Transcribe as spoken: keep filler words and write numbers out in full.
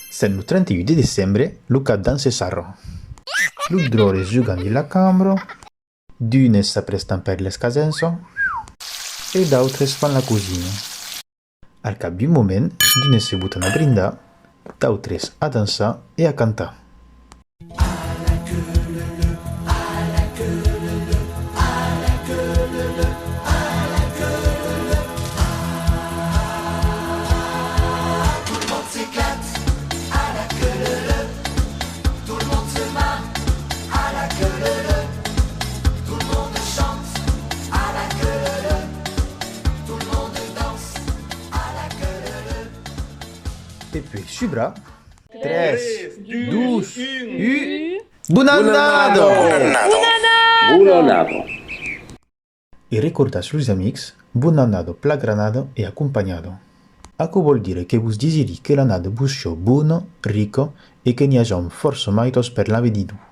Sèm lo trenta-un de decembre, lo cap d'an se sarra. Los dròlles jugam dins la cambra, d'unes s'aprestan per l'escasença e d'autres fan la cosina. Al cap d'un moment, d'unes se botan a brindar, d'autres a dançar e a cantar. E puèi subra. Tres, dos, un. Bona annada! Bona annada! E recordatz los amics, bona annada, plan granada e acompanhada. Aquò vòl dire que vos desiri que l'annada vos siá bona, rica e que n'i ajam fòrça maitas per l'avenidor.